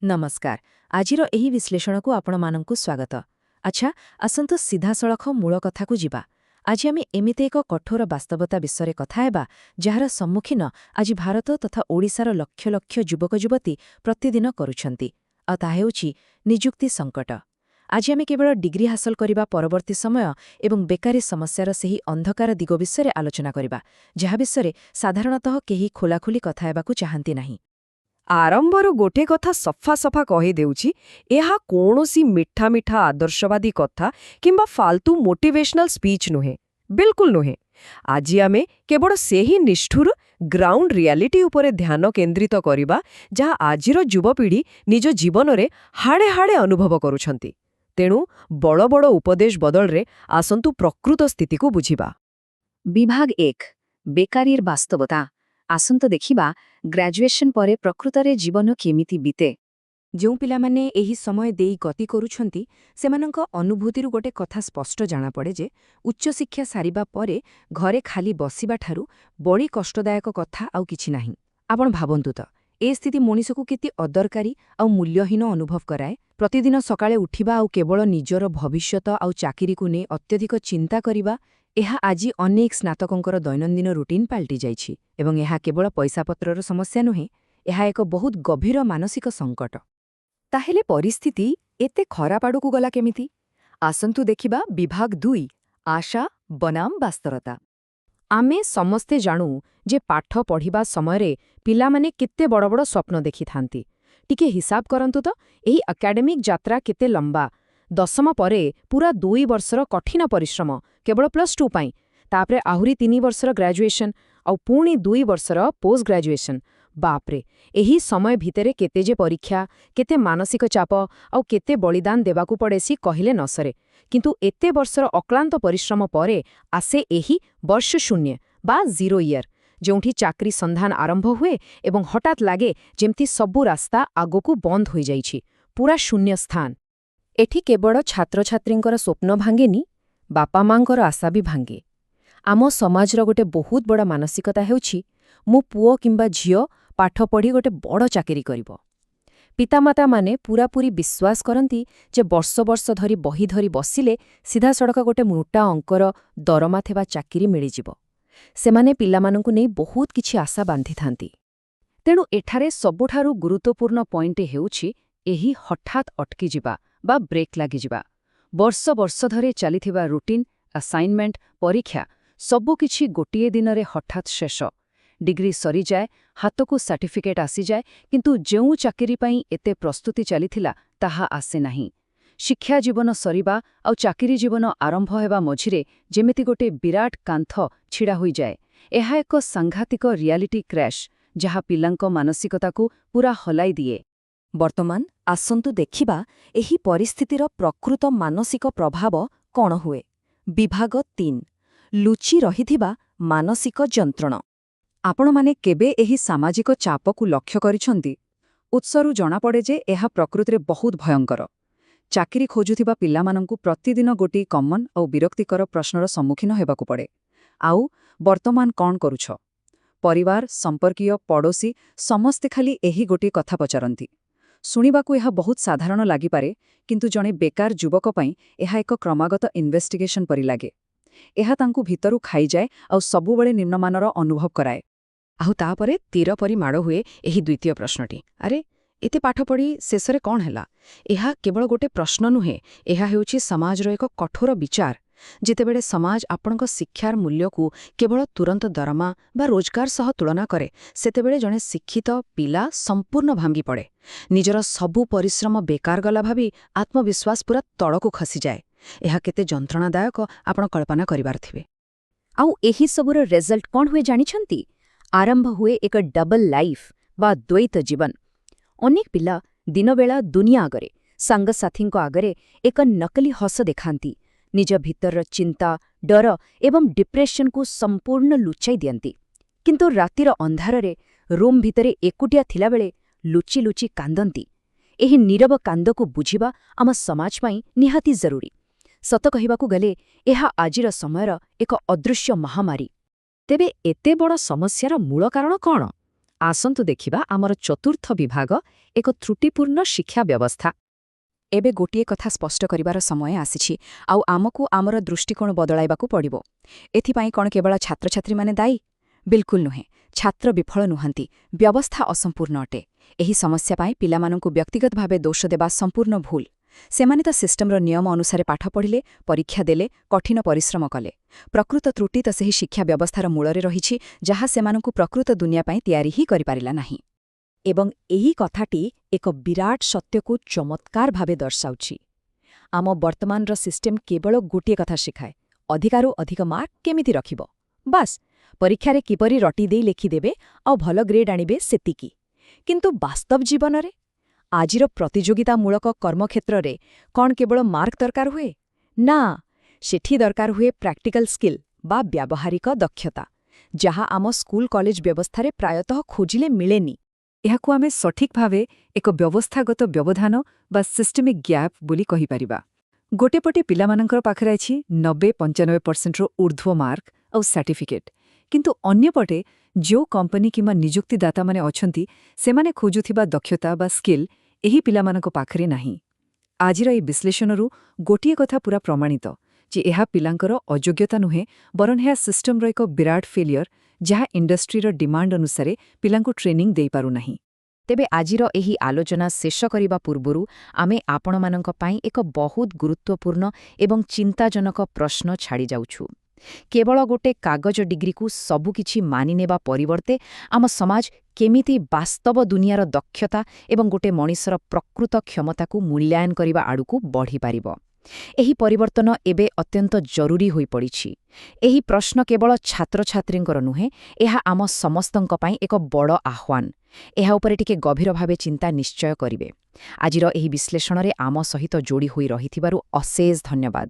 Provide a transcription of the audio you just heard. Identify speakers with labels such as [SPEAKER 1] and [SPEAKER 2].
[SPEAKER 1] ନମସ୍କାର। ଆଜିର ଏହି ବିଶ୍ଳେଷଣକୁ ଆପଣମାନଙ୍କୁ ସ୍ୱାଗତ। ଆଚ୍ଛା, ଆସନ୍ତୁ ସିଧାସଳଖ ମୂଳ କଥାକୁ ଯିବା। ଆଜି ଆମେ ଏମିତି ଏକ କଠୋର ବାସ୍ତବତା ବିଷୟରେ କଥା ହେବା, ଯାହାର ସମ୍ମୁଖୀନ ଆଜି ଭାରତ ତଥା ଓଡ଼ିଶାର ଲକ୍ଷ ଲକ୍ଷ ଯୁବକ ଯୁବତୀ ପ୍ରତିଦିନ କରୁଛନ୍ତି। ଆଉ ତାହା ହେଉଛି ନିଯୁକ୍ତି ସଙ୍କଟ। ଆଜି ଆମେ କେବଳ ଡିଗ୍ରୀ ହାସଲ କରିବା ପରବର୍ତ୍ତୀ ସମୟ ଏବଂ ବେକାରୀ ସମସ୍ୟାର ସେହି ଅନ୍ଧକାର ଦିଗ ବିଷୟରେ ଆଲୋଚନା କରିବା, ଯାହା ବିଷୟରେ ସାଧାରଣତଃ କେହି ଖୋଲାଖୋଲି କଥା ହେବାକୁ ଚାହାନ୍ତି ନାହିଁ।
[SPEAKER 2] ଆରମ୍ଭରୁ ଗୋଟେ କଥା ସଫା ସଫା କହିଦେଉଛି, ଏହା କୌଣସି ମିଠା ମିଠା ଆଦର୍ଶବାଦୀ କଥା କିମ୍ବା ଫାଲତୁ ମୋଟିଭେସନାଲ ସ୍ପିଚ୍ ନୁହେଁ, ବିଲକୁଲ ନୁହେଁ। ଆଜି ଆମେ କେବଳ ସେହି ନିଷ୍ଠୁର ଗ୍ରାଉଣ୍ଡ ରିଆଲିଟି ଉପରେ ଧ୍ୟାନ କେନ୍ଦ୍ରିତ କରିବା, ଯାହା ଆଜିର ଯୁବପିଢ଼ି ନିଜ ଜୀବନରେ ହାଡ଼େ ହାଡ଼େ ଅନୁଭବ କରୁଛନ୍ତି। ତେଣୁ ବଡ଼ ବଡ଼ ଉପଦେଶ ବଦଳରେ ଆସନ୍ତୁ ପ୍ରକୃତ ସ୍ଥିତିକୁ ବୁଝିବା।
[SPEAKER 1] ବିଭାଗ 1, ବେକାରୀର ବାସ୍ତବତା। ଆସନ୍ତୁ ଦେଖିବା ଗ୍ରାଜୁଏସନ୍ ପରେ ପ୍ରକୃତରେ ଜୀବନ କେମିତି ବିତେ।
[SPEAKER 3] ଯେଉଁ ପିଲାମାନେ ଏହି ସମୟ ଦେଇ ଗତି କରୁଛନ୍ତି, ସେମାନଙ୍କ ଅନୁଭୂତିରୁ ଗୋଟେ କଥା ସ୍ପଷ୍ଟ ଜଣାପଡ଼େ ଯେ ଉଚ୍ଚଶିକ୍ଷା ସାରିବା ପରେ ଘରେ ଖାଲି ବସିବାଠାରୁ ବଳି କଷ୍ଟଦାୟକ କଥା ଆଉ କିଛି ନାହିଁ। ଆପଣ ଭାବନ୍ତୁ ତ, ଏ ସ୍ଥିତି ମଣିଷକୁ କେତେ ଅଦରକାରୀ ଆଉ ମୂଲ୍ୟହୀନ ଅନୁଭବ କରାଏ। ପ୍ରତିଦିନ ସକାଳେ ଉଠିବା ଆଉ କେବଳ ନିଜର ଭବିଷ୍ୟତ ଆଉ ଚାକିରିକୁ ନେଇ ଅତ୍ୟଧିକ ଚିନ୍ତା କରିବା, ଏହା ଆଜି ଅନେକ ସ୍ନାତକଙ୍କର ଦୈନନ୍ଦିନ ରୁଟିନ୍ ପାଲଟି ଯାଇଛି। ଏବଂ ଏହା କେବଳ ପଇସାପତ୍ରର ସମସ୍ୟା ନୁହେଁ, ଏହା ଏକ ବହୁତ ଗଭୀର ମାନସିକ ସଙ୍କଟ।
[SPEAKER 2] ତାହେଲେ ପରିସ୍ଥିତି ଏତେ ଖରାପ ଆଡ଼କୁ ଗଲା କେମିତି? ଆସନ୍ତୁ ଦେଖିବା ବିଭାଗ 2, ଆଶା ବନାମ ବାସ୍ତବତା।
[SPEAKER 3] ଆମେ ସମସ୍ତେ ଜାଣୁ ଯେ ପାଠ ପଢ଼ିବା ସମୟରେ ପିଲାମାନେ କେତେ ବଡ଼ ବଡ଼ ସ୍ୱପ୍ନ ଦେଖିଥାନ୍ତି। ଟିକେ ହିସାବ କରନ୍ତୁ ତ, ଏହି ଏକାଡେମିକ୍ ଯାତ୍ରା କେତେ ଲମ୍ବା। ଦଶମ ପରେ ପୂରା 2 ବର୍ଷର କଠିନ ପରିଶ୍ରମ କେବଳ +2 ପାଇଁ, ତାପରେ ଆହୁରି 3 ବର୍ଷର ଗ୍ରାଜୁଏସନ୍, ଆଉ ପୁଣି 2 ବର୍ଷର ପୋଷ୍ଟ ଗ୍ରାଜୁଏସନ୍। ବାପରେ, ଏହି ସମୟ ଭିତରେ କେତେ ଯେ ପରୀକ୍ଷା, କେତେ ମାନସିକ ଚାପ ଆଉ କେତେ ବଳିଦାନ ଦେବାକୁ ପଡ଼େ ସେ କହିଲେ ନ ସରେ। କିନ୍ତୁ ଏତେ ବର୍ଷର ଅକ୍ଳାନ୍ତ ପରିଶ୍ରମ ପରେ ଆସେ ଏହି ବର୍ଷ ଶୂନ୍ୟ ବା ଜିରୋ ଇୟର୍, ଯେଉଁଠି ଚାକିରି ସନ୍ଧାନ ଆରମ୍ଭ ହୁଏ ଏବଂ ହଠାତ୍ ଲାଗେ ଯେମିତି ସବୁ ରାସ୍ତା ଆଗକୁ ବନ୍ଦ ହୋଇଯାଇଛି, ପୁରା ଶୂନ୍ୟ ସ୍ଥାନ। ଏଠି କେବଳ ଛାତ୍ରଛାତ୍ରୀଙ୍କର ସ୍ୱପ୍ନ ଭାଙ୍ଗେନି, ବାପା ମାଙ୍କର ଆଶା ବି ଭାଙ୍ଗେ। ଆମ ସମାଜର ଗୋଟେ ବହୁତ ବଡ଼ ମାନସିକତା ହେଉଛି, ମୋ ପୁଅ କିମ୍ବା ଝିଅ ପାଠ ପଢ଼ି ଗୋଟେ ବଡ଼ ଚାକିରି କରିବ। ପିତାମାତାମାନେ ପୂରାପୂରି ବିଶ୍ୱାସ କରନ୍ତି ଯେ ବର୍ଷ ବର୍ଷ ଧରି ବହି ଧରି ବସିଲେ ସିଧାସଳଖ ଗୋଟେ ମୋଟା ଅଙ୍କର ଦରମା ଥିବା ଚାକିରି ମିଳିଯିବ। ସେମାନେ ପିଲାମାନଙ୍କୁ ନେଇ ବହୁତ କିଛି ଆଶା ବାନ୍ଧିଥାନ୍ତି।
[SPEAKER 1] ତେଣୁ ଏଠାରେ ସବୁଠାରୁ ଗୁରୁତ୍ୱପୂର୍ଣ୍ଣ ପଏଣ୍ଟ ହେଉଛି ଏହି ହଠାତ୍ ଅଟକିଯିବା ବା ବ୍ରେକ୍ ଲାଗିଯିବା। ବର୍ଷ ବର୍ଷ ଧରି ଚାଲିଥିବା ରୁଟିନ୍, ଆସାଇନମେଣ୍ଟ, ପରୀକ୍ଷା, ସବୁକିଛି ଗୋଟିଏ ଦିନରେ ହଠାତ୍ ଶେଷ। ଡିଗ୍ରୀ ସରିଯାଏ, ହାତକୁ ସାର୍ଟିଫିକେଟ୍ ଆସିଯାଏ, କିନ୍ତୁ ଯେଉଁ ଚାକିରି ପାଇଁ ଏତେ ପ୍ରସ୍ତୁତି ଚାଲିଥିଲା, ତାହା ଆସେ ନାହିଁ। ଶିକ୍ଷା ଜୀବନ ସରିବା ଆଉ ଚାକିରି ଜୀବନ ଆରମ୍ଭ ହେବା ମଝିରେ ଯେମିତି ଗୋଟେ ବିରାଟ କାନ୍ଥ ଛିଡ଼ା ହୋଇଯାଏ। ଏହା ଏକ ସାଂଘାତିକ ରିଆଲିଟି କ୍ରାଶ୍, ଯାହା ପିଲାଙ୍କ ମାନସିକତାକୁ ପୂରା ହଲାଇ ଦିଏ।
[SPEAKER 2] ବର୍ତ୍ତମାନ ଆସନ୍ତୁ ଦେଖିବା ଏହି ପରିସ୍ଥିତିର ପ୍ରକୃତ ମାନସିକ ପ୍ରଭାବ କ'ଣ ହୁଏ। ବିଭାଗ 3, ଲୁଚି ରହିଥିବା ମାନସିକ ଯନ୍ତ୍ରଣା। ଆପଣମାନେ କେବେ ଏହି ସାମାଜିକ ଚାପକୁ ଲକ୍ଷ୍ୟ କରିଛନ୍ତି? ଉତ୍ସରୁ ଜଣାପଡ଼େ ଯେ ଏହା ପ୍ରକୃତିରେ ବହୁତ ଭୟଙ୍କର। ଚାକିରି ଖୋଜୁଥିବା ପିଲାମାନଙ୍କୁ ପ୍ରତିଦିନ ଗୋଟିଏ କମନ୍ ଆଉ ବିରକ୍ତିକର ପ୍ରଶ୍ନର ସମ୍ମୁଖୀନ ହେବାକୁ ପଡ଼େ, "ଆଉ ବର୍ତ୍ତମାନ କ'ଣ କରୁଛ?" ପରିବାର, ସମ୍ପର୍କୀୟ, ପଡ଼ୋଶୀ ସମସ୍ତେ ଖାଲି ଏହି ଗୋଟିଏ କଥା ପଚାରନ୍ତି। ଶୁଣିବାକୁ ଏହା ବହୁତ ସାଧାରଣ ଲାଗିପାରେ, କିନ୍ତୁ ଜଣେ ବେକାର ଯୁବକ ପାଇଁ ଏହା ଏକ କ୍ରମାଗତ ଇନଭେଷ୍ଟିଗେସନ ପରି ଲାଗେ। ଏହା ତାଙ୍କୁ ଭିତରୁ ଖାଇଯାଏ ଆଉ ସବୁବେଳେ ନିମ୍ନମାନର ଅନୁଭବ କରାଏ।
[SPEAKER 3] ଆଉ ତାପରେ ତୀର ପରି ମାଡ଼ ହୁଏ ଏହି ଦ୍ୱିତୀୟ ପ୍ରଶ୍ନଟି, "ଆରେ, ଏତେ ପାଠ ପଢ଼ି ଶେଷରେ କ'ଣ ହେଲା?" ଏହା କେବଳ ଗୋଟେ ପ୍ରଶ୍ନ ନୁହେଁ, ଏହା ହେଉଛି ସମାଜର ଏକ କଠୋର ବିଚାର। ଯେତେବେଳେ ସମାଜ ଆପଣଙ୍କ ଶିକ୍ଷାର ମୂଲ୍ୟକୁ କେବଳ ତୁରନ୍ତ ଦରମା ବା ରୋଜଗାର ସହ ତୁଳନା କରେ, ସେତେବେଳେ ଜଣେ ଶିକ୍ଷିତ ପିଲା ସମ୍ପୂର୍ଣ୍ଣ ଭାଙ୍ଗିପଡ଼େ। ନିଜର ସବୁ ପରିଶ୍ରମ ବେକାର ଗଲା ଭାବି ଆତ୍ମବିଶ୍ୱାସ ପୂରା ତଳକୁ ଖସିଯାଏ। ଏହା କେତେ ଯନ୍ତ୍ରଣାଦାୟକ, ଆପଣ କଳ୍ପନା କରିପାରୁଥିବେ।
[SPEAKER 1] ଆଉ ଏହି ସବୁର ରେଜଲ୍ଟ କ'ଣ ହୁଏ ଜାଣିଛନ୍ତି? ଆରମ୍ଭ ହୁଏ ଏକ ଡବଲ ଲାଇଫ୍ ବା ଦ୍ୱୈତ ଜୀବନ। ଅନେକ ପିଲା ଦିନବେଳା ଦୁନିଆ ଆଗରେ, ସାଙ୍ଗସାଥୀଙ୍କ ଆଗରେ ଏକ ନକଲି ହସ ଦେଖାନ୍ତି, ନିଜ ଭିତରର ଚିନ୍ତା, ଡର ଏବଂ ଡିପ୍ରେସନକୁ ସମ୍ପୂର୍ଣ୍ଣ ଲୁଚାଇ ଦିଅନ୍ତି। କିନ୍ତୁ ରାତିର ଅନ୍ଧାରରେ ରୁମ୍ ଭିତରେ ଏକୁଟିଆ ଥିଲାବେଳେ ଲୁଚି ଲୁଚି କାନ୍ଦନ୍ତି। ଏହି ନୀରବ କାନ୍ଦକୁ ବୁଝିବା ଆମ ସମାଜ ପାଇଁ ନିହାତି ଜରୁରୀ। ସତ କହିବାକୁ ଗଲେ ଏହା ଆଜିର ସମୟର ଏକ ଅଦୃଶ୍ୟ ମହାମାରୀ।
[SPEAKER 3] ତେବେ ଏତେ ବଡ଼ ସମସ୍ୟାର ମୂଳ କାରଣ କ'ଣ?
[SPEAKER 1] ଆସନ୍ତୁ ଦେଖିବା ଆମର ଚତୁର୍ଥ ବିଭାଗ, ଏକ ତ୍ରୁଟିପୂର୍ଣ୍ଣ ଶିକ୍ଷା ବ୍ୟବସ୍ଥା। ଏବେ ଗୋଟିଏ କଥା ସ୍ପଷ୍ଟ କରିବାର ସମୟ ଆସିଛି, ଆଉ ଆମକୁ ଆମର ଦୃଷ୍ଟିକୋଣ ବଦଳାଇବାକୁ ପଡ଼ିବ। ଏଥିପାଇଁ କ'ଣ କେବଳ ଛାତ୍ରଛାତ୍ରୀମାନେ ଦାୟୀ? ବିଲକୁଲ ନୁହେଁ। ଛାତ୍ର ବିଫଳ ନୁହନ୍ତି, ବ୍ୟବସ୍ଥା ଅସମ୍ପୂର୍ଣ୍ଣ ଅଟେ। ଏହି ସମସ୍ୟା ପାଇଁ ପିଲାମାନଙ୍କୁ ବ୍ୟକ୍ତିଗତ ଭାବେ ଦୋଷ ଦେବା ସମ୍ପୂର୍ଣ୍ଣ ଭୁଲ। ସେମାନେ ତ ସିଷ୍ଟମର ନିୟମ ଅନୁସାରେ ପାଠ ପଢ଼ିଲେ, ପରୀକ୍ଷା ଦେଲେ, କଠିନ ପରିଶ୍ରମ କଲେ। ପ୍ରକୃତ ତ୍ରୁଟି ତ ସେହି ଶିକ୍ଷା ବ୍ୟବସ୍ଥାର ମୂଳରେ ରହିଛି, ଯାହା ସେମାନଙ୍କୁ ପ୍ରକୃତ ଦୁନିଆ ପାଇଁ ତିଆରି ହିଁ କରିପାରିଲା ନାହିଁ।
[SPEAKER 2] ଏବଂ ଏହି କଥାଟି ଏକ ବିରାଟ ସତ୍ୟକୁ ଚମତ୍କାର ଭାବେ ଦର୍ଶାଉଛି। ଆମ ବର୍ତ୍ତମାନର ସିଷ୍ଟମ କେବଳ ଗୋଟିଏ କଥା ଶିଖାଏ, ଅଧିକାରୁ ଅଧିକ ମାର୍କ କେମିତି ରଖିବ। ବାସ୍, ପରୀକ୍ଷାରେ କିପରି ରଟି ଦେଇ ଲେଖିଦେବେ ଆଉ ଭଲ ଗ୍ରେଡ୍ ଆଣିବେ, ସେତିକି। କିନ୍ତୁ ବାସ୍ତବ ଜୀବନରେ, ଆଜିର ପ୍ରତିଯୋଗିତାମୂଳକ କର୍ମକ୍ଷେତ୍ରରେ କ'ଣ କେବଳ ମାର୍କ ଦରକାର ହୁଏ? ନା, ସେଠି ଦରକାର ହୁଏ ପ୍ରାକ୍ଟିକାଲ ସ୍କିଲ୍ ବା ବ୍ୟାବହାରିକ ଦକ୍ଷତା, ଯାହା ଆମ ସ୍କୁଲ କଲେଜ ବ୍ୟବସ୍ଥାରେ ପ୍ରାୟତଃ ଖୋଜିଲେ ମିଳେନି।
[SPEAKER 1] ଏହାକୁ ଆମେ ସଠିକ୍ ଭାବେ ଏକ ବ୍ୟବସ୍ଥାଗତ ବ୍ୟବଧାନ ବା ସିଷ୍ଟମିକ୍ ଗ୍ୟାପ୍ ବୋଲି କହିପାରିବା। ଗୋଟେ ପଟେ ପିଲାମାନଙ୍କର ପାଖରେ ଅଛି 90-95 ପରସେଣ୍ଟର ଊର୍ଦ୍ଧ୍ୱ ମାର୍କ ଆଉ ସାର୍ଟିଫିକେଟ୍, କିନ୍ତୁ ଅନ୍ୟପଟେ ଯେଉଁ କମ୍ପାନୀ କିମ୍ବା ନିଯୁକ୍ତିଦାତାମାନେ ଅଛନ୍ତି, ସେମାନେ ଖୋଜୁଥିବା ଦକ୍ଷତା ବା ସ୍କିଲ୍ ଏହି ପିଲାମାନଙ୍କ ପାଖରେ ନାହିଁ। ଆଜିର ଏହି ବିଶ୍ଳେଷଣରୁ ଗୋଟିଏ କଥା ପୂରା ପ୍ରମାଣିତ ଯେ ଏହା ପିଲାଙ୍କର ଅଯୋଗ୍ୟତା ନୁହେଁ, ବରଂ ଏହା ସିଷ୍ଟମର ଏକ ବିରାଟ ଫେଲିୟର, ଯାହା ଇଣ୍ଡଷ୍ଟ୍ରିର ଡିମାଣ୍ଡ ଅନୁସାରେ ପିଲାଙ୍କୁ ଟ୍ରେନିଂ ଦେଇପାରୁନାହିଁ। ତେବେ ଆଜିର ଏହି ଆଲୋଚନା ଶେଷ କରିବା ପୂର୍ବରୁ ଆମେ ଆପଣମାନଙ୍କ ପାଇଁ ଏକ ବହୁତ ଗୁରୁତ୍ୱପୂର୍ଣ୍ଣ ଏବଂ ଚିନ୍ତାଜନକ ପ୍ରଶ୍ନ ଛାଡ଼ିଯାଉଛୁ। କେବଳ ଗୋଟେ କାଗଜ ଡିଗ୍ରୀକୁ ସବୁକିଛି ମାନିନେବା ପରିବର୍ତ୍ତେ ଆମ ସମାଜ କେମିତି ବାସ୍ତବ ଦୁନିଆର ଦକ୍ଷତା ଏବଂ ଗୋଟେ ମଣିଷର ପ୍ରକୃତ କ୍ଷମତାକୁ ମୂଲ୍ୟାୟନ କରିବା ଆଡ଼କୁ ବଢ଼ିପାରିବ? ଏହି ପରିବର୍ତ୍ତନ ଏବେ ଅତ୍ୟନ୍ତ ଜରୁରୀ ହୋଇପଡ଼ିଛି। ଏହି ପ୍ରଶ୍ନ କେବଳ ଛାତ୍ରଛାତ୍ରୀଙ୍କର ନୁହେଁ, ଏହା ଆମ ସମସ୍ତଙ୍କ ପାଇଁ ଏକ ବଡ଼ ଆହ୍ୱାନ। ଏହା ଉପରେ ଟିକେ ଗଭୀର ଭାବେ ଚିନ୍ତା ନିଶ୍ଚୟ କରିବେ। ଆଜିର ଏହି ବିଶ୍ଳେଷଣରେ ଆମ ସହିତ ଯୋଡ଼ି ହୋଇ ରହିଥିବାରୁ ଅଶେଷ ଧନ୍ୟବାଦ।